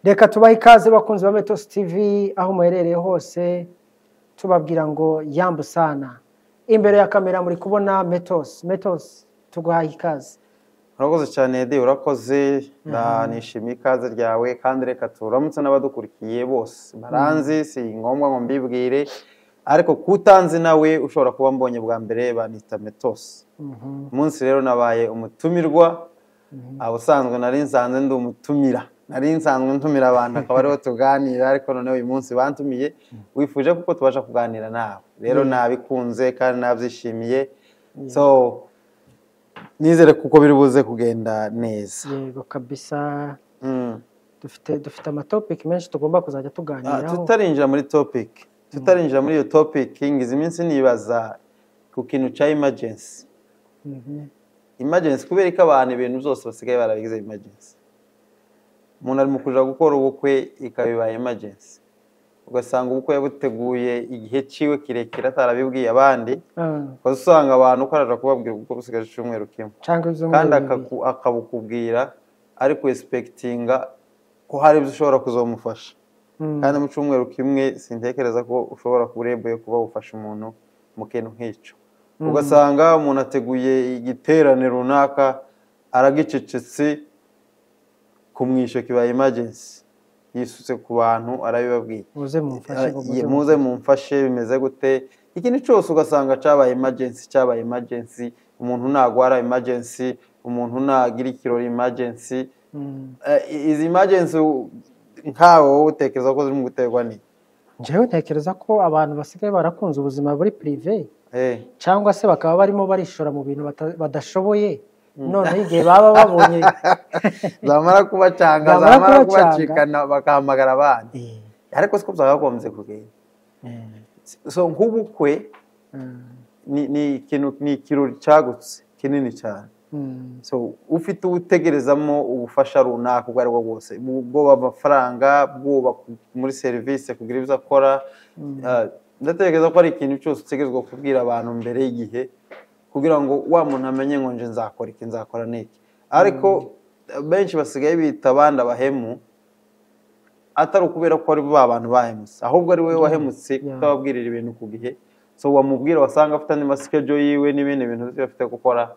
Reka tubahe ikaze bakunzi ba Metos TV aho muherereye hose, tubabwira ngo yambu sana. Imbere ya kamera muri kubona Metos. Metos, tuguhaye ikaze. Urakoze cyane Edi, urakoze, nishimiye ikaze ryawe, kandi reka turamutse n'abadukurikiye bose. Baranzi, si ngombwa ngo mbibwire, ariko kutanzi nawe ushobora kuba mbonye bwa mbere, banita Metos. Umunsi rero nabaye umutumirwa, ubusanzwe nari nsanzwe ndi umutumira. Nari nsanzwe ntumira abantu akaba ariho tuganira, ariko noneho uyu munsi bantumiye, wifuje kuko tubasha kuganira nawe. Rero nabikunze kandi nabyishimiye. So nizere kuko biri buze kugenda neza. Yego kabisa. Dufite ama topic menshi tugomba kuzajya tuganiraho. Tutarinjira muri topic, tutarinjira muri iyo topic, ngize iminsi nibaza ku kintu cya emergency. Emergency, kubera ko abantu ibintu byose basigaye barabigize emergency. Umuntu ari mu kuja gukora ubukwe ikabiba emergency, ugasanga ubukwe yabuteguye igihe ciwe kirekire atarabibwiye abandi, usanga abantu uko araja kubabwira ubukwe busigaje icyumweru kimwe, kandi akabukubwira ari ku expectinga ko hari ibyo ushobora kuzomufasha. Kandi mu cyumweru kimwe sintekereza ko ushobora kurebye kuba ufasha umuntu mu kintu nk'icyo. Ugasanga umuntu ateguye igiterane runaka aragicecetse, kumwisho kibaye emergency, yisutse ku bantu arabibabwiye, muze mumfashe bimeze gute. Ikintu cyose ugasanga cyabaye emergency, cyabaye emergency. Umuntu nagwara emergency, umuntu nagira ikirori emergency. Izi emergency nkawe wowe utekereza ko zirimo guterwa ni? Njyewe ntekereza ko abantu basigaye barakunze ubuzima buri privé, cyangwa se bakaba barimo barishora mu bintu badashoboye. None igihe baba babonye zamara kubacanga, zamara kubacikana, bakahamagara abandi. Ariko siko byakagombye kugenda. So nk'ubukwe ni ikintu, ni ikirori cyagutse kinini cyane. So ufite utegerezamo ubufasha runaka ubwo aribwo bwose, bwoba amafaranga, bwoba muri serivisi kugira ibyo akora. Ndatekereza ko ari ikintu cyose utegerezwa kubwira abantu mbere y'igihe, kugira ngo wa muntu amenye ngo nje nzakora iki, nzakora n'iki. Ariko benshi basigaye bita abandi abahemu, atari ukubera ko ari ba bantu bahemutse, ahubwo ari we wahemutse kutababwirira ibintu ku gihe. So wamubwira wasanga afite andi masikejo yiwe n'ibindi bintu byose afite gukora,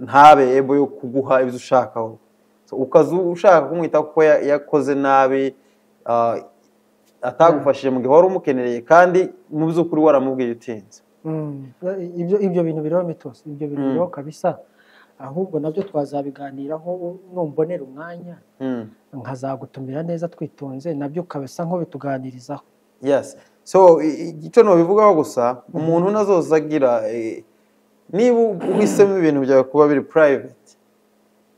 ntabe ebo yo kuguha ibyo ushakaho. So ukaza ushaka kumwita kuko yakoze nabi, atagufashije mu gihe wari umukenereye, kandi mu by'ukuri waramubwiye utinze. Ibyo bintu biriho Metos, ibyo bintu biriho kabisa. Ahubwo nabyo twazabiganiraho numbonera umwanya, nkazagutumira neza twitonze, nabyo kabisa nko bituganirizaho. Yes. So icyo nobivugaho gusa, umuntu nazozagira niba uhisemo ibintu byawe kuba biri private,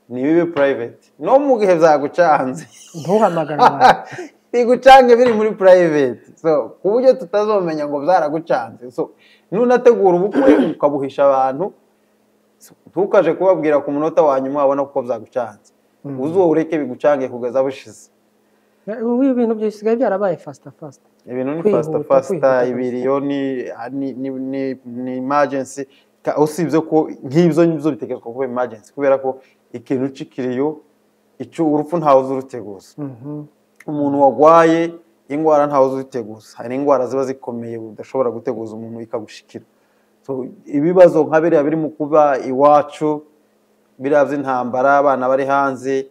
ni bibe private no mu gihe byagucanze, ntuhamagare abantu, bigucange biri muri private, so ku buryo tutazomenya ngo byaragucanze. So nunategura ubukwe ukabuhisha abantu, ntukaje kubabwira ku munota wa nyuma wabona kuko byagucanze. Uzo ureke bigucange kugeza bushize. Ubu ibintu byisigaye byarabaye faster faster. Ibintu ni faster faster, ibiriyo ni emergency. Usibye ko nk'ibyo nibyo bitekerezwa kuba emergency, kubera ko ikintu cikiriyo icyo urupfu ntawe uzuruteguza. Umuntu wagwaye ingwara ntawe uziteguza. Hari ingwara ziba zikomeye udashobora guteguza umuntu ikagushikira. So ibibazo nka biriya biri mu kuba iwacu, biriya by'intambara, abana bari hanze,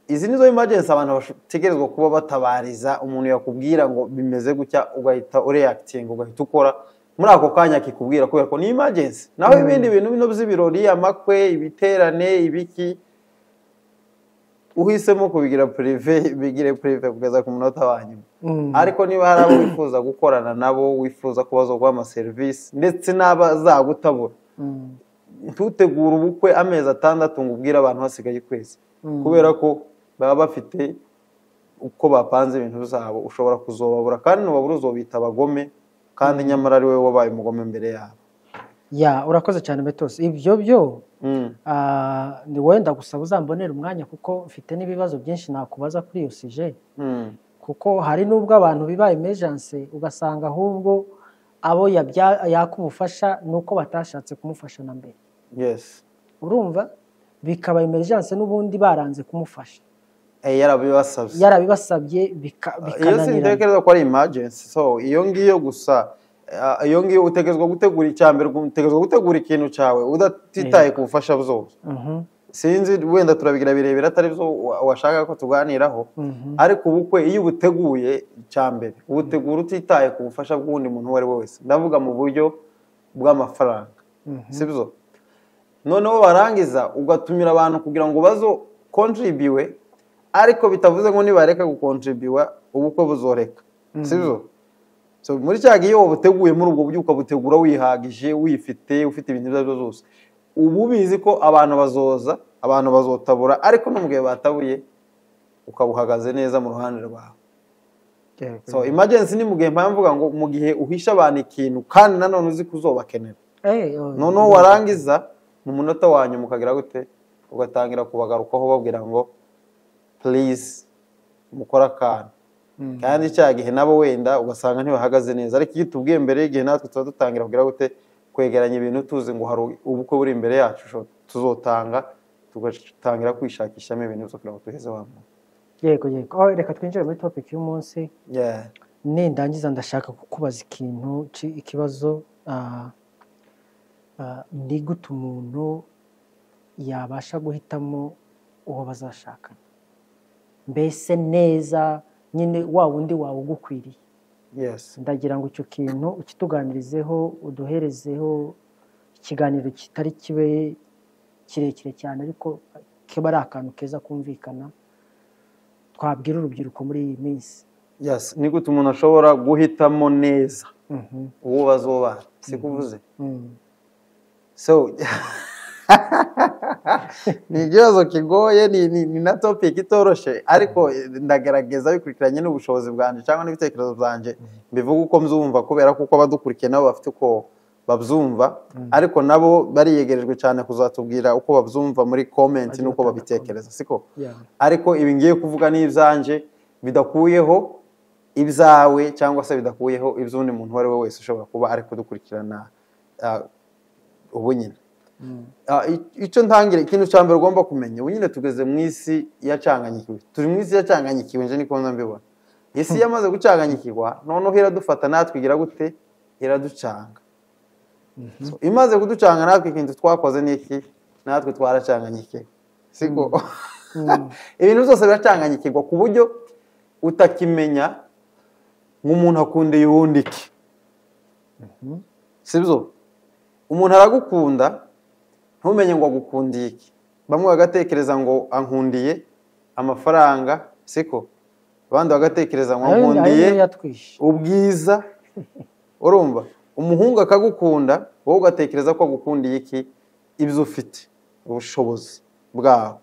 izi nizo emergency abantu bategerezwa kuba batabariza. Umuntu yakubwira ngo bimeze gutya, ugahita ureacting, ugahita ukora muri ako kanya akikubwira, kubera ko ni emergency. Naho ibindi bintu bino by'ibirori, amakwe, ibiterane, ibiki, uhisemo kubigira privé, bigire privé kugeza ku munota wa nyuma. Ariko niba hari abo wifuza gukorana nabo, wifuza ko bazoguha ama service ndetse n'abazagutabura, ntutegure ubukwe amezi 6 ngo ubwire abantu hasigaye ukwezi, kubera ko baba bafite uko bapanze ibintu byabo. Ushobora kuzobabura, kandi nubabura uzobita abagome, kandi nyamara ari wowe wabaye umugome mbere yabo. Ya, urakoze cyane Metos. Ibyo byo ni wenda gusaba uzambonera umwanya, kuko mfite n'ibibazo byinshi nakubaza kuri iyo sujet. Kuko hari nubwo abantu biba emergency, ugasanga ahubwo abo yaka ubufasha nuko batashatse kumufasha na mbere. Urumva bikaba emergency n'ubundi baranze kumufasha. Yarabibasabye. Yarabibasabye Iyo bikananirana. Sintekereza ko ari emergency. So iyo ngiyo gusa, iyo ngiyo utegerezwa gutegura, icya mbere utegerezwa gutegura ikintu cyawe udatitaye ku bufasha bwose. Sinzi, wenda turabigira birebire, atari byo washaka ko tuganiraho, ariko ubukwe iyo ubuteguye, icya mbere ubutegura utitaye ku bufasha bw'undi muntu uwo ari we wese, ndavuga mu buryo bw'amafaranga, sibyo? Noneho warangiza ugatumira abantu kugira ngo bazo contribute, ariko bitavuze ngo nibareka gukontribuwa ubukwe buzoreka, sibyo? So muri cya gihe iyo wabuteguye muri ubwo buryo, ukabutegura wihagije, wifite, ufite ibintu ibyo ari byo byose, uba ubizi ko abantu bazoza, abantu bazotabura, ariko no mu gihe batabuye ukaba uhagaze neza mu ruhande rwawe. So emergency ni mu gihe mpamvu mvuga ngo mu gihe uhisha abantu ikintu kandi nanone uzi ko uzobakenera, Oh, noneho warangiza mu munota wa nyuma ukagira gute? Ugatangira kubagarukaho babwira ngo please mukore akantu, kandi cya gihe nabo wenda ugasanga ntibahagaze neza. Ariko iyo tubwiye mbere y'igihe, natwe tuba dutangira kugira gute? Kwegeranya ibintu, tuzi ngo hari ubukwe buri imbere yacu, tuzotanga, tugatangira kwishakishamo ibintu byo kugira ngo tuheze wa muntu. Yego. Oh, reka twinjire muri topic y'umunsi. Nindangiza ndashaka kukubaza ikintu, ikibazo, ni gute umuntu yabasha guhitamo uwo bazashakana, mbese neza nyine wa wundi wawe ugukwiriye? Ndagira ngo icyo kintu ukituganirizeho, uduherezeho ikiganiro kitari kibe kirekire cyane, ariko kiba ari akantu keza kumvikana twabwira urubyiruko muri iyi minsi. Yes, ni gute umuntu ashobora guhitamo neza uwo bazobana, sikuvuze? So ni ikibazo kigoye, ni na topic itoroshe, ariko ndagerageza bikurikiranye n'ubushobozi bwanjye cyangwa n'ibitekerezo byanjye, mbivuga uko mbyumva, kubera ko uko abadukurikiye nabo bafite uko babyumva, ariko nabo bariyegerejwe cyane kuzatubwira uko babyumva muri comment Bajye n'uko batanga. babitekereza, siko? Yeah. Ariko ibi ngiye kuvuga ni ibyanjye, bidakuyeho ibyawe cyangwa se bidakuyeho iby'undi muntu uwo ari we wese ushobora kuba ari kudukurikirana ubu nyine. Icyo ntangira, ikintu cya mbere ugomba kumenya, ubu nyine tugeze mu isi yacanganyikiwe, turi mu isi yacanganyikiwe, nje niko mbibona. Isi yamaze gucanganyikirwa, noneho iradufata natwe igira gute? Iraducanga. So, imaze kuducanga, natwe ikintu twakoze ni iki? Natwe twaracanganyikiwe, siko? Ibintu byose biracanganyikirwa ku buryo utakimenya nk'umuntu akundiye uwundi iki, sibyo? Umuntu aragukunda, ntumenye ngo agukundiye iki. Bamwe bagatekereza ngo ankundiye amafaranga, siko? Abandi bagatekereza ngo Ayo ankundiye niyo yatwishe. ubwiza. Urumva, umuhungu akagukunda, wowe ugatekereza ko agukundiye iki? Ibyo ufite, ubushobozi bwawe.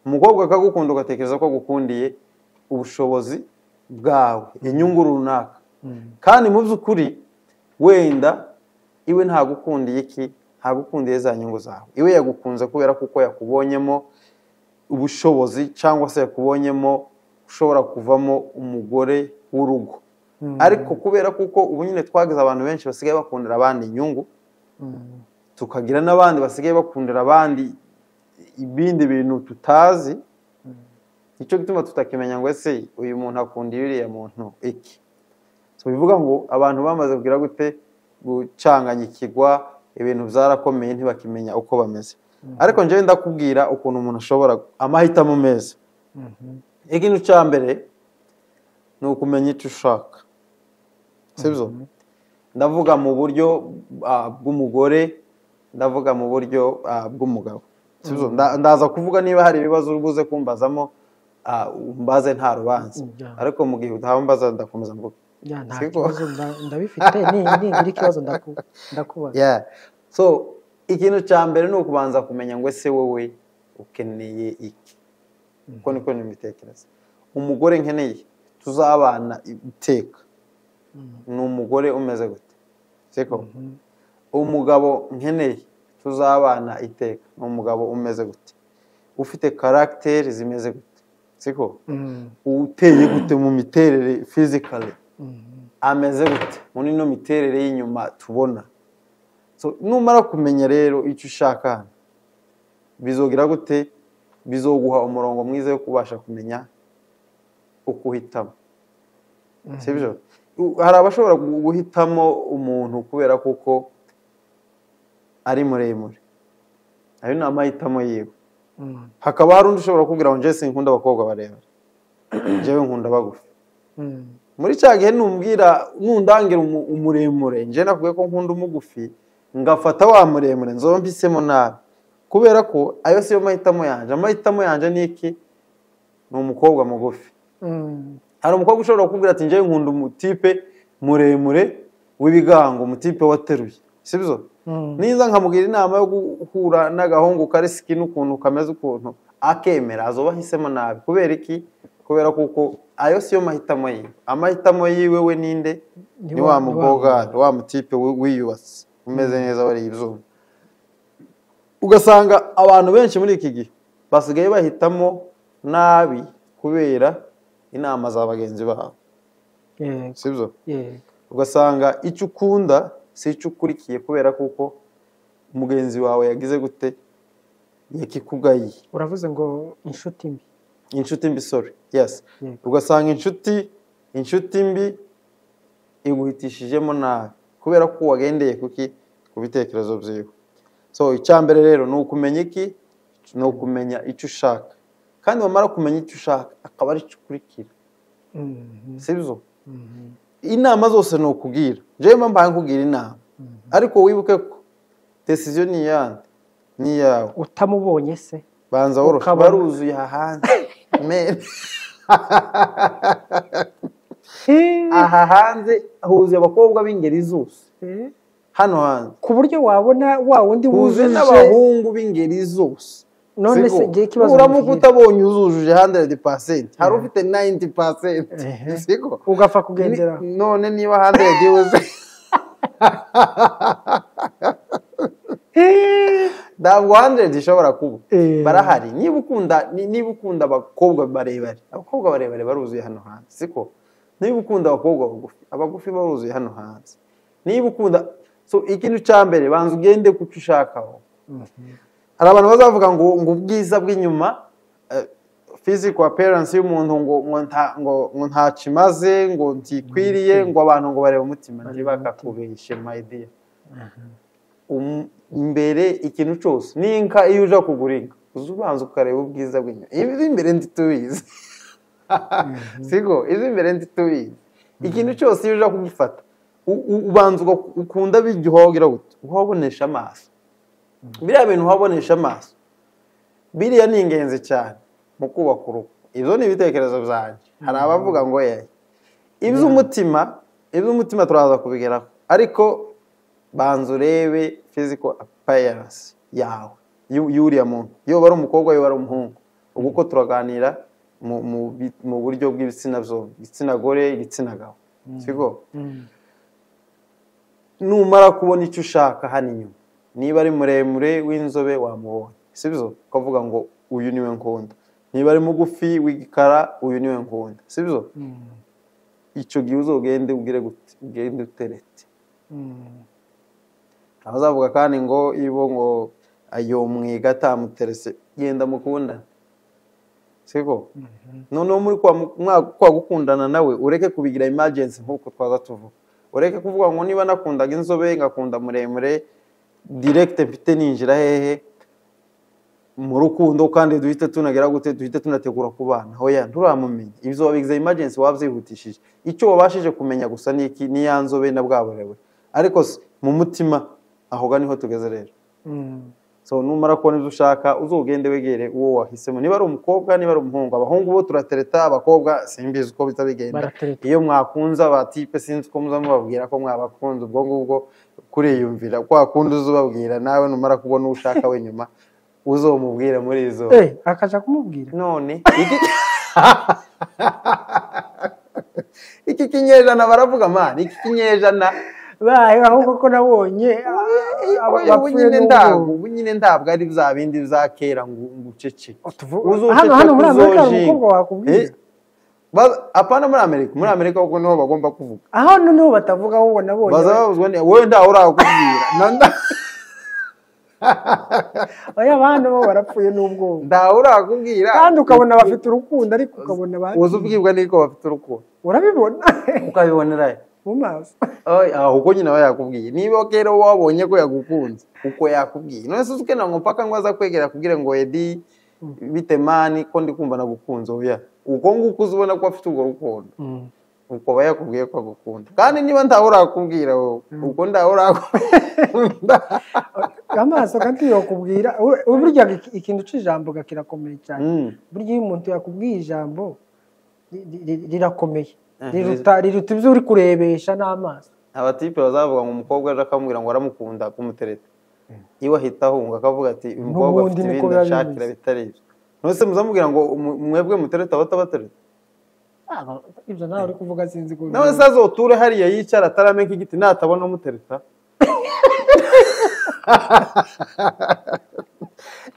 Umukobwa akagukunda, ugatekereza ko agukundiye ubushobozi bwawe, inyungu runaka, kandi mu by'ukuri wenda iwe ntagukundiye iki? Ntagukundiye za nyungu zawe. Iwe yagukunze kubera kuko yakubonyemo ubushobozi, cyangwa se yakubonyemo ushobora kuvamo umugore w'urugo. Ariko kubera kuko ubu nyine twagize abantu benshi basigaye bakundira abandi inyungu, tukagira n'abandi basigaye bakundira abandi ibindi bintu tutazi, nicyo gituma tutakimenya ngo ese uyu muntu akunda uriya muntu iki. So bivuga ngo abantu bamaze kugira gute? Gucanganyikirwa, ibintu byarakomeye, ntibakimenya uko bameze. Ariko njyewe ndakubwira ukuntu umuntu ashobora amahitamo meza. Ikintu cya mbere ni ukumenya icyo ushaka, sibyo? Ndavuga mu buryo bw'umugore, ndavuga mu buryo bw'umugabo, sibyo? Ndaza kuvuga niba hari ibibazo uri buze kumbazamo, umbaze nta rubanza. Ariko mu gihe utambaza ndakomeza mvuga. Ya, nta Siko? kibazo, ndabifite, ningira ikibazo ndakubaza. Yeah. So ikintu cya mbere ni ukubanza kumenya ngo ese wowe ukeneye iki? Uko niko nibitekereza. Umugore nkeneye tuzabana iteka ni umugore umeze gute, siko? Umugabo nkeneye tuzabana iteka ni umugabo umeze gute, ufite caractère zimeze gute, siko? Uteye gute mu miterere, physically ameze gute muri ino miterere y'inyuma tubona? So numara kumenya rero icyo ushaka hano, bizogira gute? Bizoguha umurongo mwiza wo kubasha kumenya Ukuhitamo, sibyo? Hari abashobora guhitamo umuntu kubera kuko ari muremure, ayo ni amahitamo yiwe. Hakaba hari undi ushobora kubwira ngo njye sinkunda abakobwa barebare, njyewe nkunda bagufi. Muri cya gihe numbwira nundangira umuremure, njye nakubwiye ko nkunda umugufi, ngafata wa muremure, nzoba mpisemo nabi, kubera ko ayo siyo mahitamo yanjye. Amahitamo yanjye ni iki? Ni umukobwa mugufi. Hari umukobwa ushobora kukubwira ati njyewe nkunda umutipe muremure w'ibigango, umutipe wateruye, sibyo? Niza nkamugira inama yo guhura n'agahungu kari skin ukuntu kameze ukuntu, akemera, azoba ahisemo nabi. Kubera iki? Kubera kuko ayo siyo mahitamo yiwe. Amahitamo yiwe we ninde? Ni wa mukobwa, wa mutipe wiyubatse umeze neza wariye ibyuma. Ugasanga abantu benshi muri iki gihe basigaye bahitamo nabi kubera inama za bagenzi babo, sibyo? Ugasanga icyo ukunda si icyo ukurikiye kubera kuko mugenzi wawe yagize gute, yakikugaye. Uravuze ngo inshuti mbi. Inshuti mbi, sorry. Yes. Ugasanga inshuti mbi iguhitishijemo nabi kubera ko wagendeye kuki ku bitekerezo byiwe. So icyambere rero ni ukumenya iki? Ni ukumenya icyo ushaka, kandi wamara kumenya icyo ushaka akaba ari cyo ukurikira, sibyo? Inama zose ni ukubwira, njyewe mbaye nkugira inama, ariko wibuke ko decision ni iyande, ni iyawe. Utamubonye se banza woroshe, baruzuye hanze. Aha hanze huzuye abakobwa b'ingeri zose, hano hanze, ku buryo wabona wa wundi wujuje n'abahungu b'ingeri zose. None se ngiye kibazo, uramuka utabonye uzujuje 100%, hari ufite 90%, siko ugapfa kugendera. None niba 100 yuzuye ntabwo 100 ishobora kuba. Barahari. Niba ukunda abakobwa barebare, abakobwa barebare baruzuye hano hanze, siko? Niba ukunda abakobwa bagufi, abagufi baruzuye hano hanze. Niba ukunda, so ikintu cya mbere banza ugende kucyo ushakaho. Hari abantu bazavuga ngo ubwiza bw'inyuma, physical appearance y'umuntu ngo ntakimaze, ngo ntikwiriye, ngo abantu ngo bareba umutima. Ntibakakubeshe my dear. Imbere ikintu cyose n'inka, iyo uja kugura inka uzubanza ukareba ubwiza bw'inyuma, imbere ntitubizi, siko? Imbere ntitubizi. Ikintu cyose iyo uja kugifata ubanza ukunda bigihogira gute, uhabonesha amaso. Biriya bintu uhabonesha amaso biriya ni ingenzi cyane mu kubaka urugo. Ibyo ni ibitekerezo byanjye. Hari abavuga ngo yaye iby'umutima turaza kubigeraho, ariko banza urebe physical appearance yawe y'uriya muntu, yoba ari umukobwa yoba ari umuhungu. Ubwo ko turaganira mu buryo bw'ibitsina byombi, igitsina gore, igitsina gabo, siko? Numara kubona icyo ushaka hano inyuma, niba ari muremure w'inzobe wamubonye, sibyo? Ukavuga ngo uyu niwe nkunda. Niba ari mugufi w'igikara, uyu niwe nkunda, sibyo? Icyo gihe uzogende ubwire gute, ugende uterete. Abazavuga kandi ngo ibo ngo ayo mwiga atamuterese, genda mukundana, siko? Noneho muri kwa gukundana nawe ureke kubigira emergency nkuko twaza tuvuga. Ureke kuvuga ngo niba nakundaga inzobe ngakunda muremure direct mfite ninjira hehe mu rukundo, kandi duhite tunagera gute, duhite tunategura kubana. Hoya nturamumenya, ibyo wabigize emergency wabyihutishije. Icyo wabashije kumenya gusa niki? Ni ya nzobe na bwaburewe, ariko mu mutima aho ga niho tugeze rero. So numara kubona ibyo ushaka uzogende wegere uwo wahisemo, niba ari umukobwa niba ari umuhungu. Abahungu bo turatereta, abakobwa simbizi uko bitabigenda. Iyo mwakunze abatipe sinzi uko muza mubabwira ko mwabakunze, ubwo ngubwo kuriyumvira kwa kundi uzubabwira nawe. Numara kubona uwo ushaka we nyuma uzomubwira muri izo akaja kumubwira. None iki kinyejana baravuga man, iki kinyejana bahe, ahubwo ko nabonye ubu nyine ntabwo ari bya bindi bya kera ngo uceceke. Hano muri Amerika umukobwa wakubwira apana muri Amerika, muri Amerika kuko niho bagomba kuvuga. Aho niho batavuga, wowe nabonye bazabuzwa ni wowe nda urakubwira. Oya, abana bo barapfuye n'ubwoba. Ntawe urakubwira. Kandi ukabona bafite urukundo, ariko ukabona uzi ubwibwa niko bafite urukundo. Urabibona. Ukabibonera mu maso. Ahubwo nyine aba yakubwiye. Niba kera wabonye ko yagukunze, uko yakubwiye. None se ukenera ngo mpaka ngo aza kwegera akubwire ngo Edi bite mani ko ndi kumva nagukunze? Oya, uko nguko uzubona ko afite urwo rukundo, uko aba yakubwiye ko agukunda. Kandi niba ntawe urakubwira wowe, uko ntawe urakubwira. Amaso kandi yakubwira. Burya ikintu c'ijambo kirakomeye cyane. Burya iyo umuntu yakubwiye ijambo rirakomeye, riruta ibyo uri kurebesha n'amaso. Abatipe bazavuga ngo umukobwa aje akamubwira ngo aramukunda kumutereta, iwe ahita ahunga akavuga ati uyu mukobwa afite ibindi ashakira bitari ibyo. None se muzamubwira ngo mwebwe mutereta batabatereta? Ibyo nawe uri kuvuga sinzi ko. Nawe se azoture hariya yicara atarame nk'igiti natabona umutereta?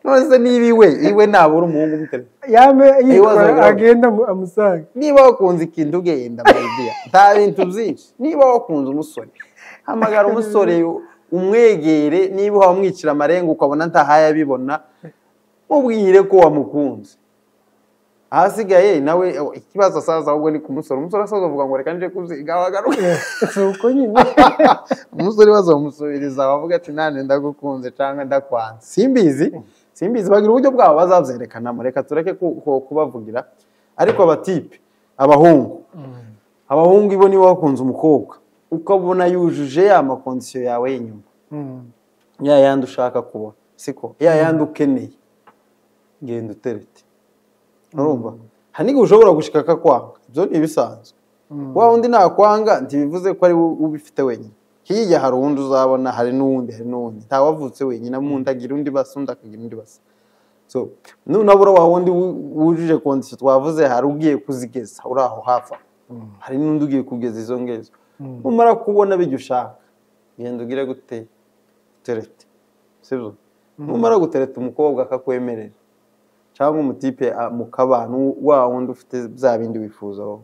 None se niba iwe nabura umuhungu umutereta, yame yitwara agenda amusanga. Niba wakunze ikintu ugenda, my dear, nta bintu byinshi. Niba wakunze umusore, hamagara umusore umwegere. Niba wamwicira amarenga ukabona ntahaye abibona, mubwire ko wamukunze. Ahasigaye nawe ikibazo asaza ahubwo ni kumusore. Umusore asaza avuga ngo reka nje kuziga wagaruke. Uko nyine umusore bazomusubiriza bavuga ati nane ndagukunze cyangwa ndakwanze. Simbizi bagira uburyo bwabo bazabyerekanamo. Reka tureke kubavugira. Ariko abatipe, abahungu ibo niba wakunze umukobwa ukabona yujuje ya makondisiyo yawe y'inyuma, ya yandi ushaka kubona, siko ya yandi ukeneye, genda uterete. Urumva hari n'igihe ushobora gushika akakwanga, ibyo ni ibisanzwe. Wa wundi nakwanga ntibivuze ko ari ubifite wenyine. Hirya hari uwundi uzabona, hari n'uwundi, hari n'uwundi. Ntawavutse wenyine, umuntu agira undi basa, undi akagira undi basa. So nunabura wa wundi wujuje kondisiyo twavuze, hari ugiye kuzigeza uri aho hafi, hari n'undi ugiye kugeza izo ngezo. Numara kubona bijya ushaka, genda ugire gute? Uterete. Sibyo? Numara gutereta umukobwa akakwemerera, cyangwa umutipe mukabana wa wundi ufite bya bindi wifuza wowe,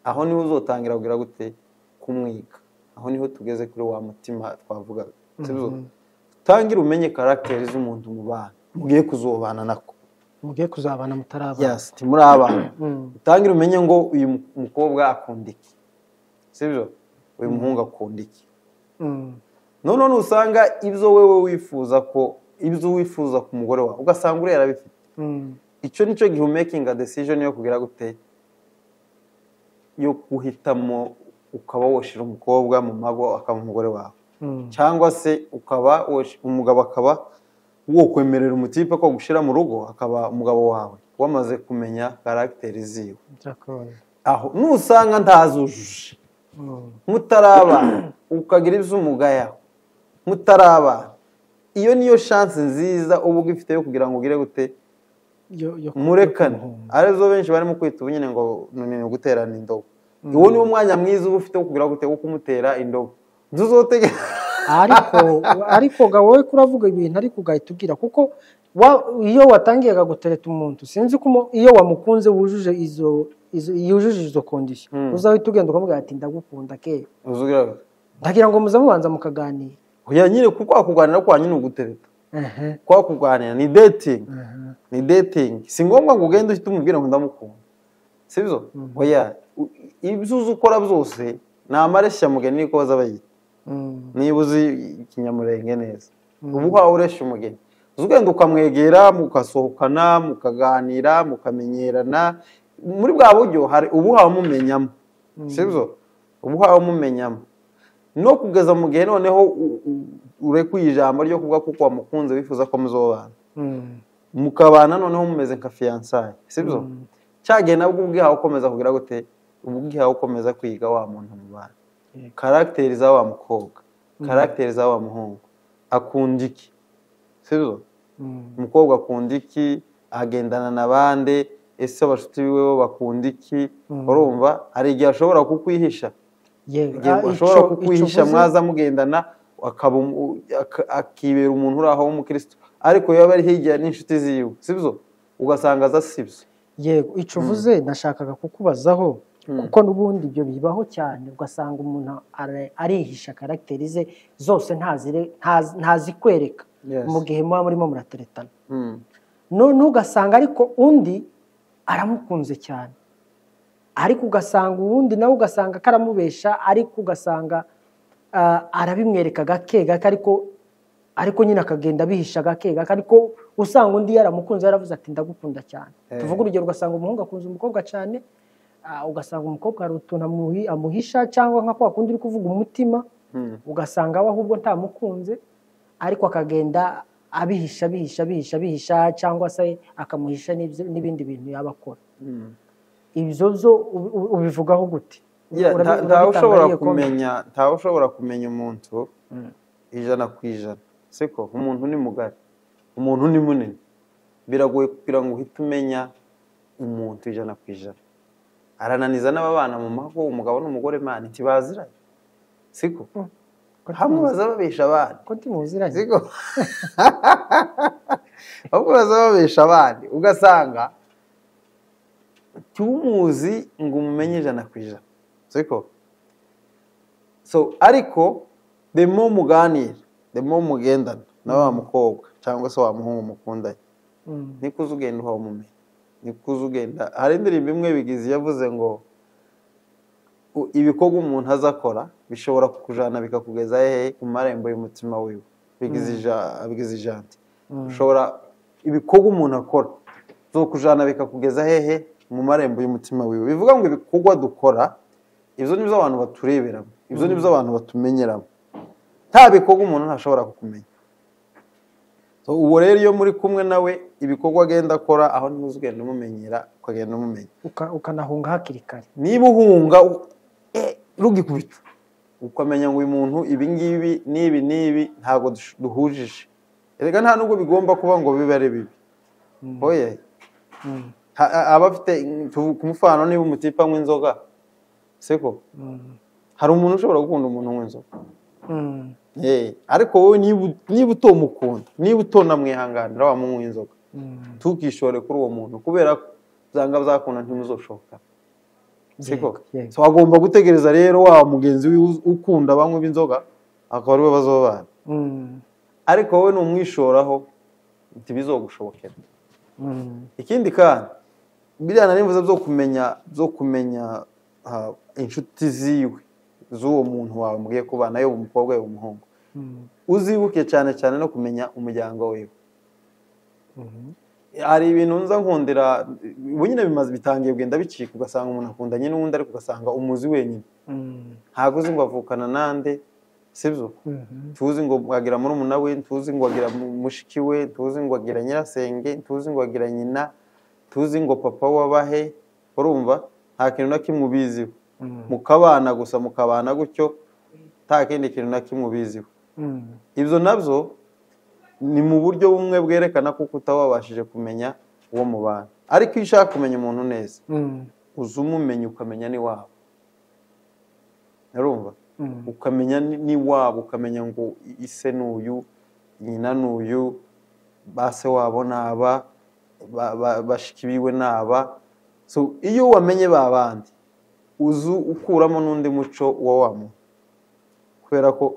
aho niho uzotangira kugira gute? Kumwiga. Aho niho tugeze kuri wa mutima twavugaga. Sibyo? Tangira umenye karagiteri z'umuntu mubana, mugiye kuzobana nako, mugiye kuzabana mutarabana. Yes, timurabana. Tangira umenye ngo uyu mukobwa akunda iki, sibyo? Uyu muhungu akunda iki. None usanga ibyo wewe wifuza ko ibyo wifuza ku mugore wawe ugasanga uriya arabifite. Icyo nicyo gihe making a decision yo kugira gute, yo guhitamo ukaba woshira umukobwa mu mago akaba umugore wawe, cyangwa se ukaba umugabo akaba wokwemerera umutipe ko gushira mu rugo akaba umugabo wawe, wamaze kumenya karagiteri ziwe. Aho nusanga ntazujuje mutarabana, ukagira iby'umugaya mutarabana, iyo niyo chance nziza uba ugifite yo kugira ngo ugire gute, murekane. Arizo benshi barimo kwita ubu nyine ngo ni guterana indobo. Uwo ni umwanya mwiza uba ufite wo kugira gute, wo kumutera indobo. Ntuzotege. Ariko ga wowe kuravuga ibintu ariko ugahita ubwira, kuko iyo watangiye gutereta umuntu, sinzi ko iyo wamukunze wujuje izo yujuje izo condition, uzahita ugenda ukamubwira ati ndagukunda ke. Ndagira ngo muzamubanza mukaganira. Oya nyine kuko akuganira kwa nyine ugutereta. Kwa kuganira ni dating. Ni dating. Si ngombwa ngo ugende uhite umubwira ngo ndamukunda. Sibyo? Oya, ibyo uzi ukora byose ni amareshya mugeni niko bazabayita. Niba uzi ikinyamurenge neza, ubu uhawe ureshya umugeni, uzugenda ukamwegera, mukasohokana, mukaganira, mukamenyerana. Muri bwa buryo hari ubu uhawe umumenyamo. Sibyo? Ubu uhawe umumenyamo. No kugeza mu gihe noneho urekuye ijambo ryo kuvuga kuko wamukunze wifuza ko muzobana, mukabana noneho mumeze nka fiançailles. Sibyo? Cyagihe nabwo ubwihawe ukomeza kugira gute, ubwihawe ukomeza kwiga wa muntu mubana, karagiteri za wa mukobwa, karagiteri za wa muhungu, akunda iki, sibyo? Umukobwa akunda iki, agendana na bande, ese abashuti biwe bo bakunda iki? Urumva hari igihe ashobora kukwihisha, ashobora kukwihisha mwaza mugendana akibera umuntu uri aho w'umukristo, ariko yaba ari hirya n'inshuti ziwe, sibyo? Ugasanga aza sibyo. Yego, icyo uvuze nashakaga kukubazaho, kuko n'ubundi ibyo bibaho cyane, ugasanga umuntu arihisha karagiteri ze zose ntazikwereka. Mu gihe muba murimo murateretana. None ugasanga ariko undi aramukunze cyane, ariko ugasanga uwundi nawe ugasanga karamubesha, ariko ugasanga arabimwereka gake gake, ariko nyine akagenda abihisha gake gake, ariko usanga undi yaramukunze yaravuze ati ndagukunda cyane. Tuvuge urugero, ugasanga umuhungu akunze umukobwa cyane, ugasanga umukobwa hari utuntu amuhisha, cyangwa nka kwa kundi uri kuvuga umutima, ugasanga we ahubwo ntamukunze, ariko akagenda abihisha abihisha abihisha abihisha, cyangwa se akamuhisha n'ibindi bintu yaba akora. Ibyo byo ubivugaho gute? Ntawe ushobora kumenya umuntu 100%, siko? Umuntu ni mugari, umuntu ni munini, biragoye kugira ngo uhite umenya umuntu 100%. Arananiza n'ababana mu mago, umugabo n'umugore mani ntibaziranye, siko? Hamwe baza babesha abandi, ko ntimuziranye, siko? Hamwe baza babesha abandi, ugasanga tumuzi ngo umumenye 100%, siko? So ariko the more muganira, the more mugendana na wa mukobwa cyangwa se wa muhungu mukundanye, niko uzugenda uha umumenya, niko uzugenda. Hari indirimbo imwe Bigizi yavuze ngo ibikorwa umuntu azakora bishobora kukujana bikakugeza hehe? Ku marembo y'umutima wiwe. Bigizi janti ushobora ibikorwa umuntu akora zokujana bikakugeza hehe? Mu marembo y'umutima wiwe. Bivuga ngo ibikorwa dukora ibyo nibyo abantu batureberamo, ibyo nibyo abantu batumenyeramo. Nta bikorwa umuntu ntashobora kukumenya. So uwo rero iyo muri kumwe nawe ibikorwa agenda akora, aho niho ugenda umumenyera, ukagenda umumenya, ukanahunga hakiri kare. Niba uhunga rugikubita, ukamenya ngo uyu muntu ibi ngibi n'ibi n'ibi ntabwo duhujije. Erega nta nubwo bigomba kuba ngo bibe ari bibi. Oye, abafite ku mufano, niba umutipa anywa inzoga, siko? Hari umuntu ushobora gukunda umuntu unywa inzoga. Ariko wowe niba utomukunda, niba utonamwihanganira wa munywa inzoga, ntukishore kuri uwo muntu, kubera ko byanga byakunda ntimuzoshoka, siko? So agomba gutegereza rero wa mugenzi we ukunda banywa inzoga akaba ariwe bazobana. Ariko wowe numwishoraho ntibizogushobokera. Ikindi kandi biriya nari mvuze byo kumenya inshuti ziwe z'uwo muntu wawe mugiye kubana, yaba umukobwa yaba umuhungu, uzibuke cyane cyane no kumenya umuryango wiwe. Hari ibintu nza nkundira ubu nyine bimaze bitangiye kugenda bicika, ugasanga umuntu akundanye n'undi ariko ugasanga umuzi wenyine, ntabwo uzi ngo avukana nande, sibyo? Tuzi ngo agira murumuna we, tuzi ngo agira mushiki we, tuzi ngo agira nyirasenge, tuzi ngo agira nyina, tuzi ngo papa wabahe. Urumva nta kintu na kimwe ubiziho. Mukabana gusa, mukabana gutyo, nta kindi kintu na kimwe ubiziho. Ibyo nabyo ni mu buryo bumwe bwerekana ko utawabashije kumenya uwo mubana. Ariko iyo ushaka kumenya umuntu neza, uza umumenya ukamenya n'iwabo. Urumva? Ukamenya n'iwabo, ukamenya ngo ise n'uyu, nyina n'uyu, base wabo n'aba, bashiki biwe n'aba. So iyo wamenye babandi, uzu ukuramo n'undi muco wa wa muntu, kubera ko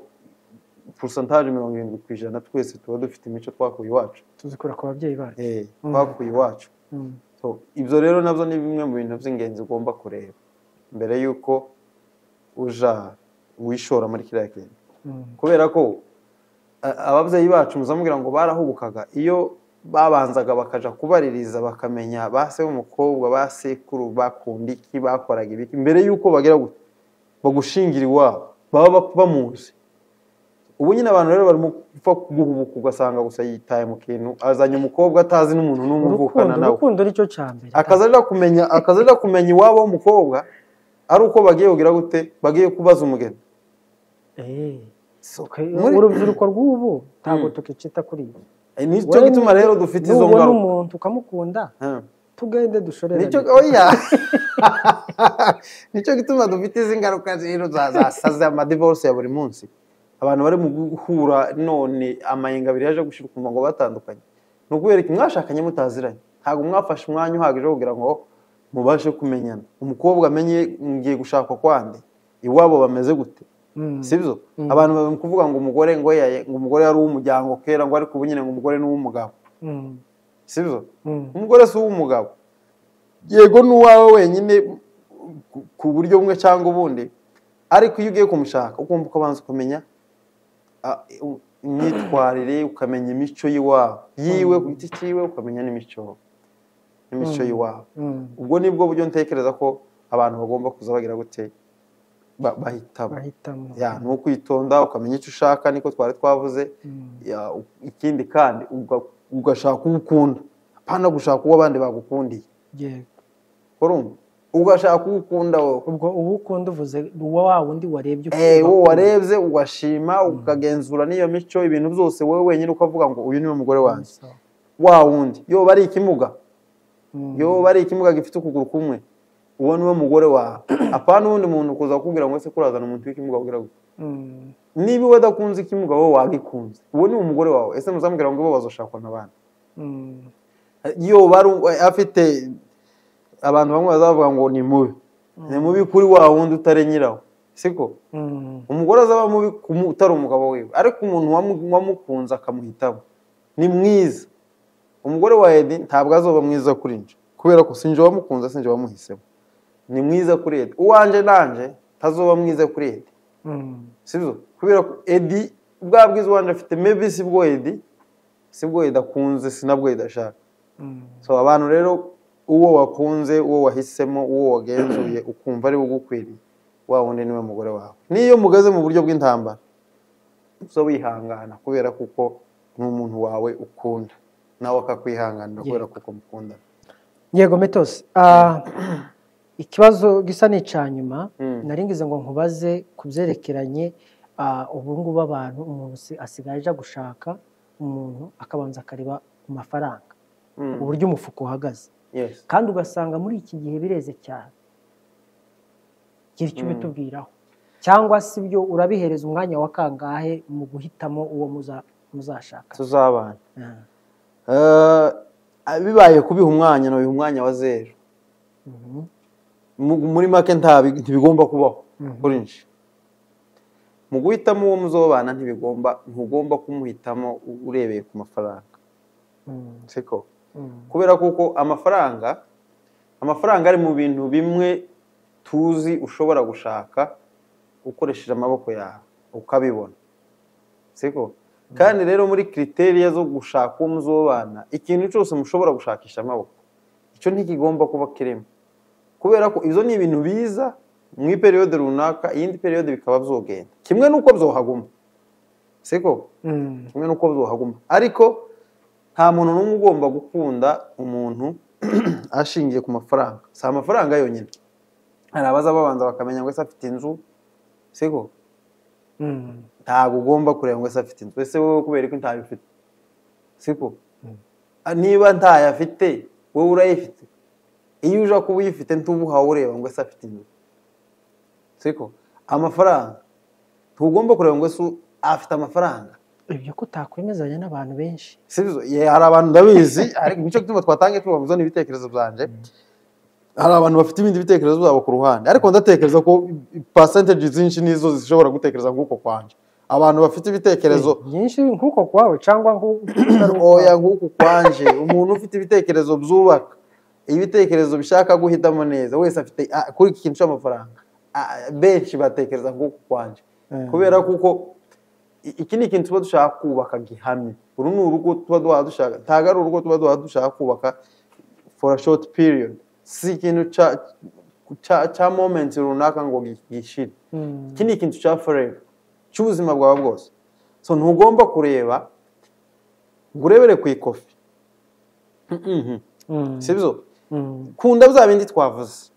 pourcentage 70% twese tuba dufite imico twakuye iwacu, tuzikura ku babyeyi bacu, twakuye iwacu. So ibyo rero nabyo ni bimwe mu bintu by'ingenzi ugomba kureba mbere yuko uja wishora muri kiriya kintu, kubera ko ababyeyi bacu muzamubwira ngo barahubukaga iyo babanzaga bakaja kubaririza, bakamenya base w'umukobwa, basekuru bakunda iki, bakoraga ibiki, mbere yuko bagera bagushingira iwabo baba bamuzi. Ubu nyine abantu rero barimo gupfa guhubuka, ugasanga gusa yitaye mu kintu, azanye umukobwa atazi n'umuntu n'umwe uvukana nawe. Urukundo nicyo cya mbere. Akazaja kumenya iwabo w'umukobwa ari uko bagiye kugira gute, bagiye kubaza umugeni. Urubyiruko rw'ubu ntabwo tukicita kuri ibi. Nicyo gituma rero dufite izo ngaruka. Nubona umuntu ukamukunda, tugende dushorerane. Nicyo oya. Nicyo gituma dufite izi ngaruka rero zasaze amadivorce ya buri munsi. Abantu bari mu guhura none amayenga abiri yaje gushira ukumva ngo batandukanye. Ni ukubera iki? Mwashakanye mutaziranye, ntabwo mwafashe umwanya uhagije wo kugira ngo mubashe kumenyana. Umukobwa amenye ngiye gushakwa kwande, iwabo bameze gute, Sibyo? Abantu bari kuvuga ngo umugore ngo ngo umugore yari uw'umuryango kera, ngo ariko ubu nyine ngo umugore ni uw'umugabo. Sibyo? Umugore si uw'umugabo. Yego ni uwawe wenyine ku buryo bumwe cyangwa ubundi, ariko iyo ugiye kumushaka ugomba ukabanza ukamenya imyitwarire, ukamenya imico y'iwabo yiwe ku giti cyiwe, ukamenya n'imico y'iwabo. Ubwo nibwo buryo ntekereza ko abantu bagomba kuza bagira gute bahitamo. Ni ukwitonda ukamenya icyo ushaka, niko twari twavuze. Ikindi kandi ugashaka uwo ukunda, apana gushaka uwo abandi bagukundiye. Urumva? Ugashaka uwo ukunda wowe. Ubwo uwo ukunda uvuze uwo wa wundi warebye, uwo warebye ugashima, ukagenzura n'iyo mico, ibintu byose wowe wenyine ukavuga ngo uyu niwe mugore wanjye. Wa wundi yoba ari ikimuga, yoba ari ikimuga gifite ukuguru kumwe, uwo niwe mugore wawe. Apana uwundi muntu kuza kukubwira ngo ese kurazana umuntu w'ikimuga kugira ngo niba iwe adakunze ikimuga wowe wagikunze, uwo ni umugore wawe. Ese muzamubwira ngo bo bazoshakwa n'abandi? Yoba afite abantu bamwe bazavuga ngo ni mubi, ni mubi kuri wa wundi utari nyirawo, siko? Umugore azaba mubi utari umugabo wiwe, ariko umuntu wamukunze akamuhitamo ni mwiza. Umugore wa Edi ntabwo azoba mwiza kuri nje, kubera ko sinje wamukunze, sinje wamuhisemo. Ni mwiza kuri Edi. Uwanje nanje tazoba mwiza kuri Edi. Sibyo? Kubera ko Edi bwa bwiza uwanje afite maybe sibwo Edi, sibwo Edi akunze, sinabwo Edi ashaka. So abantu rero uwo wakunze, uwo wahisemo, uwo wagenzuye ukumva ari ugukwiriye, wa wundi niwe mugore wawe. Niyo mugaze mu buryo bw'intambara, uzo wihangana kubera kuko ni umuntu wawe ukunda, nawe akakwihanganira kubera kuko mukunda. Yego Metos, ikibazo gisa n'icanyuma naringize ngo nkubaze kubyerekeranye ubu ngubu abantu umuntu asigaye aja gushaka umuntu akabanza akareba ku mafaranga, uburyo umufuko uhagaze. Kandi ugasanga muri iki gihe bireze cyane. Gira icyo ubitubwiraho, cyangwa se ibyo urabihereza umwanya wa kangahe mu guhitamo uwo muzashaka tuzabana? Bibaye kubiha umwanya, no biha umwanya wa zero. Muri make ntibigomba kubaho kuri nje. Mu guhitamo uwo muzobana ntugomba kumuhitamo urebeye ku mafaranga. Siko? Kubera kuko amafaranga ari mu bintu bimwe tuzi ushobora gushaka ukoresheje amaboko yawe ukabibona. Siko? Kandi rero muri criteria zo gushaka uwo muzobana, ikintu cyose mushobora gushakisha amaboko icyo ntikigomba kuba kirimo, kubera ko izo ni ibintu biza mu periode runaka, iyindi periode bikaba byogenda kimwe nuko byohaguma. Siko? Kimwe nuko byohaguma, ariko nta muntu n'umwe ugomba gukunda umuntu ashingiye ku mafaranga. Si amafaranga yonyine, hari abaza babanza bakamenya ngo ese afite inzu. Siko? Ntabwo ugomba kureba ngo ese afite inzu, ese wowe kubera ko ntayifite. Siko? Niba ntayafite wowe urayifite, iyo uja kuba uyifite ntubuha ureba ngo ese afite inzu. Siko? Amafaranga ntugomba kureba ngo ese afite amafaranga. Ibyo ko utakwemezanya n'abantu benshi. Sibyo? Hari abantu ndabizi, ariko nico gituma twatangiye tubavuza n'ibitekerezo byanje. Hari abantu bafite ibindi bitekerezo byabo ku ruhande, ariko ndatekereza ko percentage zinshi nizo zishobora gutekereza nk'uko kwanje. Abantu bafite ibitekerezo byinshi nk'uko kwawe cyangwa oya nk'uko kwanje, umuntu ufite ibitekerezo byubaka, ibitekerezo bishaka guhitamo neza wese afite kuri iki kintu cy'amafaranga, benshi batekereza nk'uko kwanje. Kubera kuko iki ni ikintu tuba dushaka kubaka gihamye. Uru ni urugo tuba dushaka, ntabwo ari urugo tuba dushaka kubaka for a short period. Si ikintu cya moment runaka ngo gishire. Iki ni ikintu cya forever, cy'ubuzima bwawe bwose. So ntugomba kureba ngo urebere ku ikofi. Sibyo? Kunda bya bindi twavuze.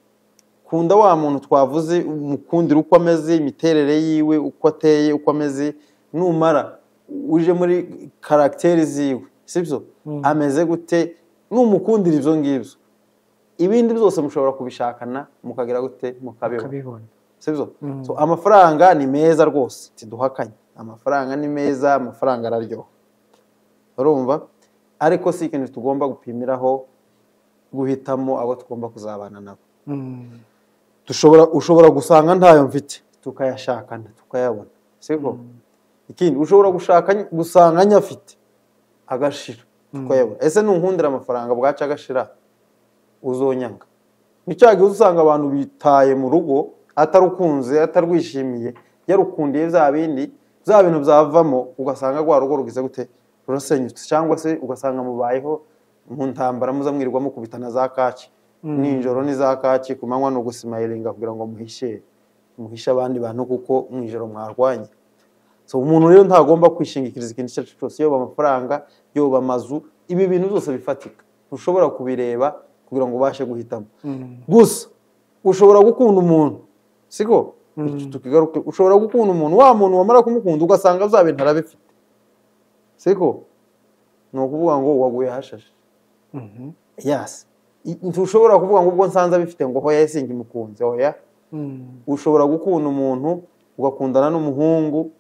Kunda wa muntu twavuze, umukundira uko ameze, imiterere yiwe, uko ateye, uko ameze. Numara uje muri karacteri ziwe, sibyo? Ameze gute, numukundira ibyo ngibyo, ibindi byose mushobora kubishakana mukagira gute, mukabibona. Sibyo? So amafaranga ni meza rwose, tiduhakanye. Amafaranga ni meza, amafaranga araryoha. Urumva? Ariko si ikintu tugomba gupimiraho guhitamo abo tugomba kuzabana nabo. Ushobora gusanga ntayo mfite, Tukayashakana tukayabona, siko? Ikindi ushobora gushaka gusanga nyafite agashira, tukayabona. Ese nunkundira amafaranga bwaca agashira, uzonyanga? Ni cya gihe usanga abantu bitaye mu rugo atarukunze, atarwishimiye, yarukundiye bya bindi, bya bintu byavamo, ugasanga rwa rugo rugize gute, rurasenyutse, cyangwa se ugasanga mubayeho mu ntambara, muza mwirirwa mukubitana za kaki nijoro ni za kaki, ku manywa ni ugusimayiringa kugira ngo muhishe abandi bantu kuko mu ijoro mwarwanye. So umuntu rero ntagomba kwishingikiriza ikintu icyo ari cyo cyose, yoba amafaranga, yoba amazu, ibi bintu byose bifatika ushobora kubireba kugira ngo ubashe guhitamo. Gusa ushobora gukunda umuntu, siko? Tukigaruke, ushobora gukunda umuntu, wa muntu wamara kumukunda ugasanga bya bintu arabifite, siko? Ni ukuvuga ngo waguye hashashe. Yes, ntushobora kuvuga ngo ubwo nsanze abifite ngo hoya singimukunze, hoya. Ushobora gukunda umuntu ugakundana n'umuhungu,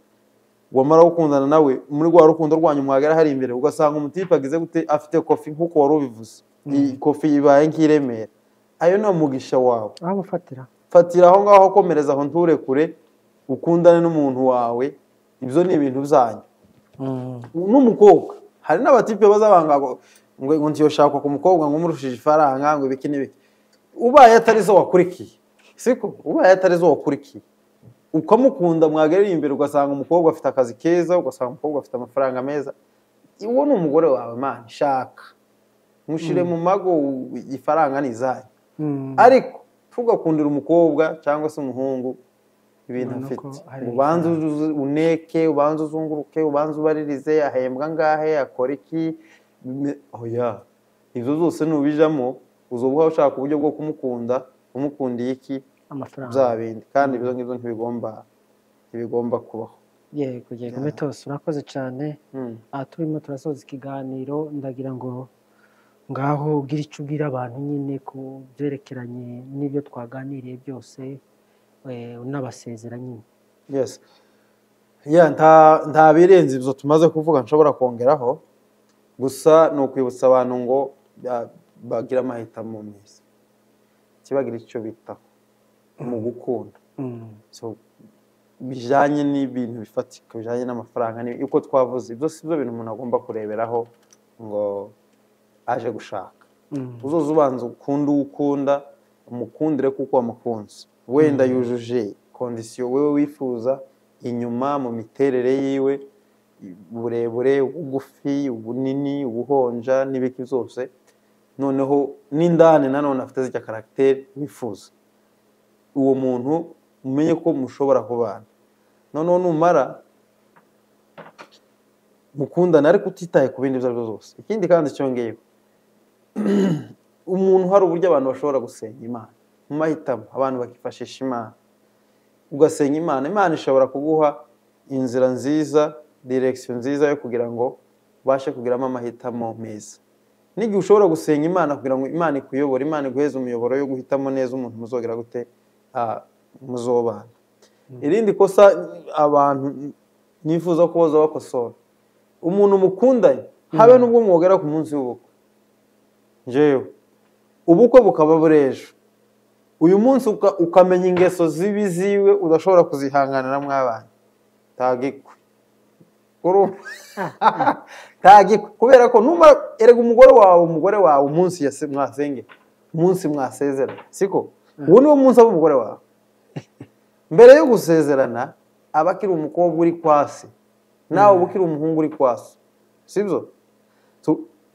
wamara gukundana nawe muri rwa rukundo rwanyu mwagera hari imbere ugasanga umutipe agize gute, afite kofi nk'uko wari ubivuze, iyi kofi ibaye nk'iremera, ayo ni umugisha wawe. Aho ufatira, fatira aho ngaho, komereza aho, nturekure, ukundane n'umuntu wawe, ibyo ni ibintu byanyu. N'umukobwa, hari n'abatipe bazabanga ngo ntiyoshakwa ku mukobwa ngo umurushije ifaranga ngo ibiki n'ibiki, ubaye atari zo wakurikiye, siko? Ubaye atari zo wakurikiye ukamukunda, mwagerera imbere ugasanga umukobwa afite akazi keza, ugasanga umukobwa afite amafaranga meza, uwo ni umugore wawe man, shaka mushire mu mago, ifaranga ni izanyu. Ariko tugakundira umukobwa cyangwa se umuhungu ibintu afite, ubanze uneke, ubanze uzunguruke, ubanze ubaririze, ahembwa ngahe, akora iki, oya, ibyo zose nubijamo uzobuha ushaka uburyo bwo kumukunda, umukundiye iki, amafaranga, bya bindi, kandi ibyo ngibyo ntibigomba kubaho. Yego yego, Metos urakoze cyane. Turimo turasoza ikiganiro, ndagira ngo ngaho ugira icyo ubwira abantu nyine ku byerekeranye n'ibyo twaganiriye byose, unabasezera nyine. Yes, yeah, nta birenze ibyo tumaze kuvuga nshobora kongeraho, gusa ni ukwibutsa abantu ngo bagira amahitamo meza, kibagira icyo bitaho mu gukunda. So bijanye n'ibintu bifatika, bijanye n'amafaranga, uko twavuze, ibyo si byo bintu umuntu agomba kureberaho ngo aje gushaka. Uzoza ubanza ukunda uwo ukunda, umukundire kuko wamukunze, wenda yujuje kondisiyo wewe wifuza inyuma mu miterere yiwe, uburebure, ubugufi, ubunini, ubuhonja n'ibiki byose, noneho n'indani nanone afite z'icya karagiteri wifuza, uwo muntu umenye ko mushobora kubana. Noneho numara mukundana ariko utitaye ku bindi ibyo ari byo byose. Ikindi kandi cyongeyeho, umuntu hari uburyo abantu bashobora gusenga Imana mu mahitamo, abantu bakifashisha Imana, ugasenga Imana, Imana ishobora kuguha inzira nziza, direction nziza yo kugira ngo ubashe kugiramo amahitamo meza. N'igihe ushobora gusenga Imana kugira ngo Imana ikuyobore, Imana iguheze umuyoboro yo guhitamo neza umuntu muzogera gute, muzobana. Irindi kosa abantu nifuza ko boza bakosora, umuntu mukundanye habe nubwo mwogera ku munsi w'ubukwe, njewe ubukwe bukaba burejo, uyu munsi ukamenya ingeso zibi ziwe udashobora kuzihanganira mwabana, tagikwe tagikwe, kubera ko numara erega umugore wawe umunsi mwasenge, umunsi mwasezerana, siko? Uwo niwo munsi aba umugore wawe. Mbere yo gusezerana aba akiri umukobwa uri kwasi, nawe uba ukiri umuhungu uri kwasi, sibyo?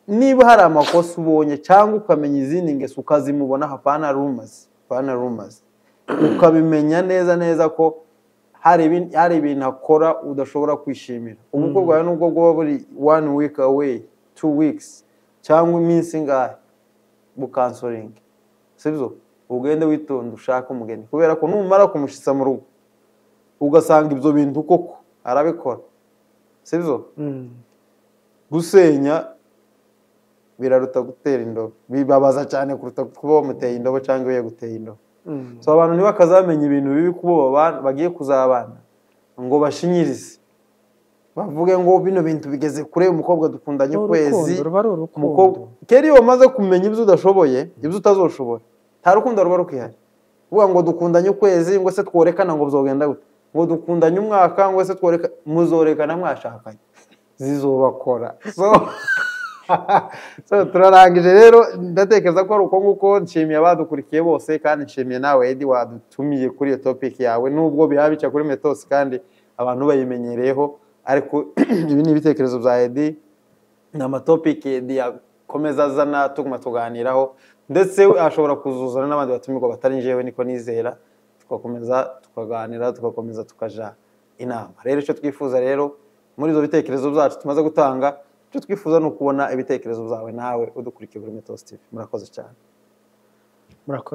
Niba hari amakosa ubonye cyangwa ukamenya izindi ngeso ukazimubona, hapana rumors, hapana rumors, ukabimenya neza neza ko hari ibintu akora udashobora kwishimira, ubukwe bwawe nubwo bwoba buri 1 week away, 2 weeks cyangwa iminsi ingahe, bukansoringa, sibyo? Ugende witonda ushaka umugeni, kubera ko numara kumushitsa mu rugo ugasanga ibyo bintu koko arabikora, sibyo? Gusenya biraruta gutera indobo, bibabaza cyane kuruta kuba wamuteye indobo cyangwa iyo yaguteye indobo. So abantu ntibakazamenya ibintu bibi kubo bagiye kuzabana ngo bashinyirize, bavuge ngo bino bintu bigeze kure, umukobwa dukundanye ukwezi, umukobwa kera iyo wamaze kumenya ibyo udashoboye, ibyo utazoshobora, nta rukundo ruba rukihari. Kuvuga ngo dukundanye ukwezi ngo se tworekana ngo bizogenda gute, ngo dukundanye umwaka ngo se tworeka, muzorekana mwashakanye, zizobakora. So turarangije rero, ndatekereza ko ari uko nguko. Nshimiye abadukurikiye bose, kandi nshimiye nawe Eddy wadutumiye kuri iyo topic yawe, nubwo biba bica kuri Metos kandi abantu bayimenyereyeho, ariko ibi ni ibitekerezo bya Eddy, ni amatopic Eddy yakomeza azana tuguma tuganiraho, ndetse ashobora kuzuzana n'abandi batumirwa batari njyewe, niko nizera, tugakomeza tukaganira, tugakomeza tukaja inama. Rero icyo twifuza rero muri izo bitekerezo byacu tumaze gutanga, icyo twifuza ni ukubona ibitekerezo byawe nawe udukurikiye kuri Metos TV. Murakoze cyane. Murakoze.